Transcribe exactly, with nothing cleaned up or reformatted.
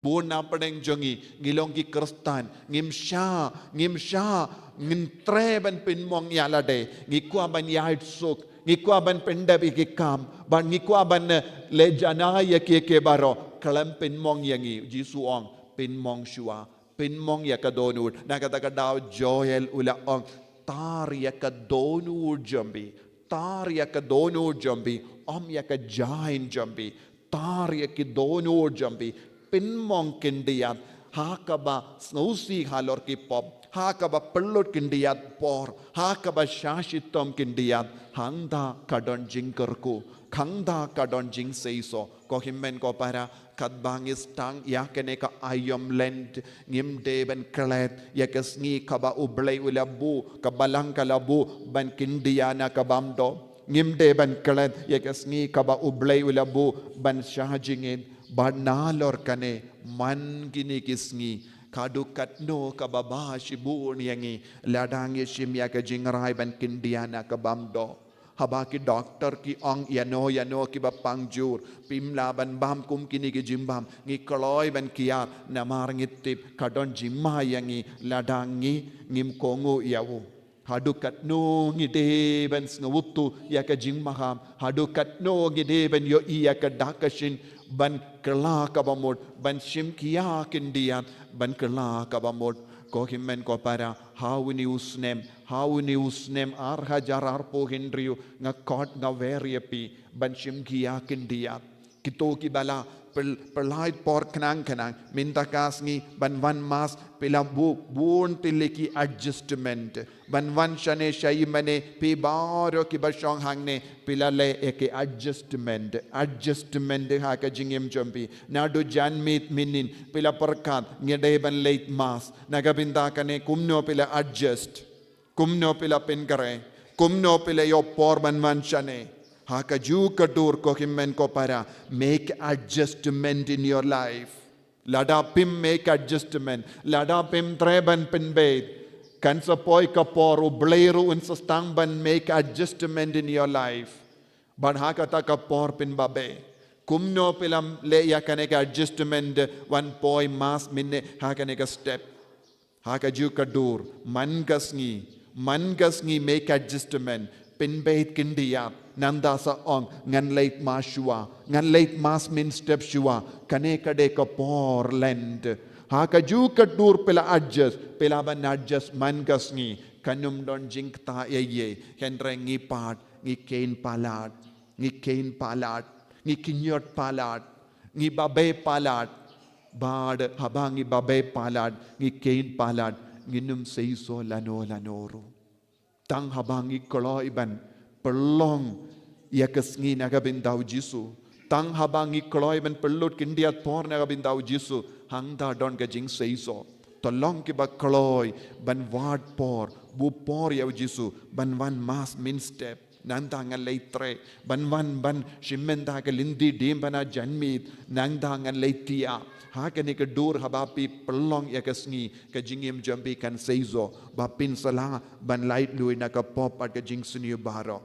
Bun na pdeng jong ngi, ngi long ki Khristan, ngim shah, ngim shah, ngin treh ban pynmong ïa lade, ngi kwah ban ïaid suk, ngi kwah ban pyndep ïa ki kam, bad ngi kwah ban, eh, leh janai ïa ki, ki baroh, khlem pynmong ïa ngi, Jisu ong, pynmong shuwa, pynmong ïa ka dohnud, na kata ka daw Joel u la ong, tar ïa ka dohnud jong phi, tar ïa ka dohnud jong phi, ym ïa ka jaiñ jong phi, tar ïa ki dohnud jong phi, pynmong khyndiat, ha kaba sngewsih halor ki pop, ha kaba pynlut khyndiat por, ha kaba shah shitom khyndiat, hangta ka don jingkyrkhu, hangta ka don jingseisoh, ko hynmen ko para, katba ngi sdang ïa kane ka aïom Lent, ngim dei ban klet ïa ka sngi kaba U Blei u la buh, ka Balang ka la buh, ban khyndiat na ka bymdoh. Ngim dei ban klet ïa ka sngi kaba U Blei u la buh ban shah jingit, bad nalor kane man kine ki sngi, haduh katno kaba bha shibun ïa ngi lada ngi shim ïa ka jingrai ban khyndiat na ka bymdoh. Haba ki doktor ki ong ïano ïano kiba pang jur, phim lah ban bam kum kine ki jingbam, ngi kloi ban kiar, namar ngi tip ka don jingma ïa ngi lada ngi ngim kohnguh ïa u. Haduh katno ngi dei ban sngewthuh ïa ka jingmaham, haduh katno ngi dei ban ïohi ïa ka dak ka shin, ban kylla kaba mut, ban shim khia khyndiat, ban kylla kaba mut. Ko hynmen ko para, ha une u snem, ha une u snem ar hajar arphew hynriew, nga khot nga wer ïa phi ban shim khia khyndiat. Kito kiba la pyl-, pynlait por khnang khnang, mynta ka sngi ban wan mass, phi la buh bun tylli ki adjustment. Ban wan shane sha ïing mane, phi baroh kiba shong hangne, phi la leh ïa ki adjustment. Adjustment ha ka jingim jong phi. Naduh janmiet mynhynnin, phi la pyrkhat, nga dei ban leit mass. Na ka bynta kane kumno phi la adjust. Kumno phi la pynkhreh, kumno phi la ïoh por ban wan shane. Ha kajuh ka dur ko hynmen ko para, make adjustment in your life. Lada phim make adjustment, lada phim treh ban pynbeit, kan sa poi ka por U Blei ruh un sa sdang ban make adjustment in your life. Bad ha kata ka por phin babe. Kumno phi la leh ïa kane ka adjustment, wan poi mass mynne ha kane ka step. Ha kajuh ka dur, man ka sngi, man ka sngi make adjustment, pynbeit khyndiat, nangta sa ong, ngan leit mass shuwa, ngan leit mass mynstep shuwa, kane ka dei ka por Lent. Ha kajuh ka dur phi la adjust, phi lah ban adjust man ka sngi, kan ym don jingktah ei ei, hynrei ngi pat, ngi kheiñ palat, ngi kheiñ palat, ngi khynñiot palat, ngi babe palat. Bad haba ngi babe palat, ngi kheiñ palat, ngin ym seisoh lano lano ruh. Tang haba ngi kloi ban pynlong ïa ka sngi na ka bynta U Jisu. Tang haba ngi kloi ban pynlut khyndiat por na ka bynta U Jisu. Hangta don ka jingseisoh. To long kiba kloi ban wad por, buh por ïa U Jisu, ban wan mass mynstep. Nangta ngan leit treh, ban wan ban shim mynta ka lynti dien bad janmiet, nangta ngan leit thiah. Ha kane ka dur haba phi pynlong ïa ka sngi, ka jingim jong phi kan seisoh, ba phin sa lah ban laitluid na ka pop bad ka jingsniew baroh.